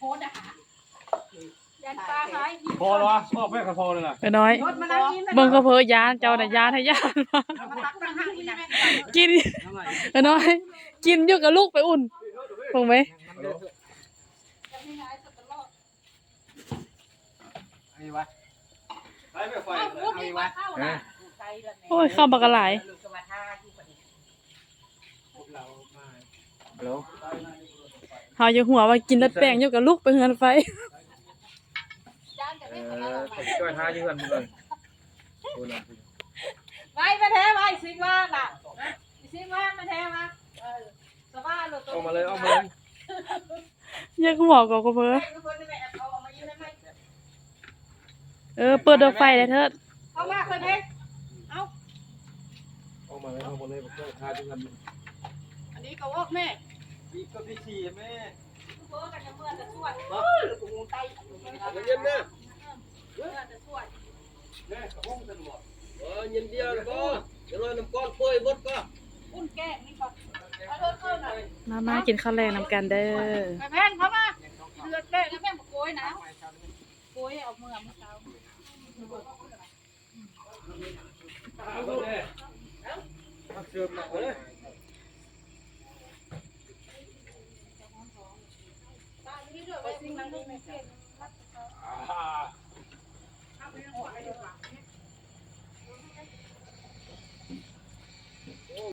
ໂຫດາ ຢ້ານປາຫາຍ ພໍແລ້ວວະ ອອກໄປກັບພໍເລີຍນະ ເອີນ້ອຍ ລົດມານັ່ງນີ້ ເບິ່ງກໍເພີຢ້ານ ເຈົ້ານະຢ້ານໃຫ້ຢ້ານ ມາຕັກຕັ້ງຫາກອີກນະ ກິນ ເອີນ້ອຍ ກິນຢູ່ກໍລຸກໄປອຸ່ນ ເບິ່ງເວີຍ. ອັນນີ້ວະ ໄປໄປໄປ ເອົາອີກວະ ຮະ ໂອ້ຍ ເຂົ້າບັກຫຼາຍ ເຮົາຢາກຫົວວ່າກິນແລ້ວແປ້ງຢູ່ກໍລຸກໄປເຮືອນໄຟ ເອີ ໄປຊ່ອຍຫາຢູ່ເຮືອນເພິ່ນ ໄວ້ມາແທ້ ໄວ້ຊິງວ່ານະ ຊິງວ່າມາແທ້ວະ ເອີ ສະວ່າໂລດ ອອກມາເລີຍ ອອກມາເລີຍ. ຢາກຫົວກໍ ກໍເພີ ແປ້ງເພິ່ນນີ້ແມ່ ເອົາ ເອົາມາອີກໄດ້ໄໝ? ເອີ ເປີດດອກໄຟໄດ້ເທີດ. ເຂົ້າມາເຄີຍເພງ ເອົາ ອອກມາເລີຍ ອອກມາເລີຍ ເປີດທາງກັນ. ອັນນີ້ກໍອອກແມ່ ອີກກໍທີ່ສີ່ແມ່ ເບີກັນເມືອແຕ່ສວນ ເອີ ເອົາເຢັນນະ ເມືອແຕ່ສວນ ແມ່ກະຫົງກັນບໍ່ ເອີ ເຢັນດຽວນະບໍ່ ຈະລອຍນ້ຳກ້ອນເປີຍໝົດກໍ ອຸ່ນແກງນີ້ກໍ ເອົາເດີ ເອີນະ ມາ ມາກິນເຂົ້າແລງນຳກັນເດີ. ໄປແພງເຂົ້າມາ ເດືອດແປ້ງ ແລ້ວແມ່ບໍ່ໂກຍນະ ໂກຍອອກເມືອມື້ເຊົ້າ ເຊີມເອົາເລີຍ.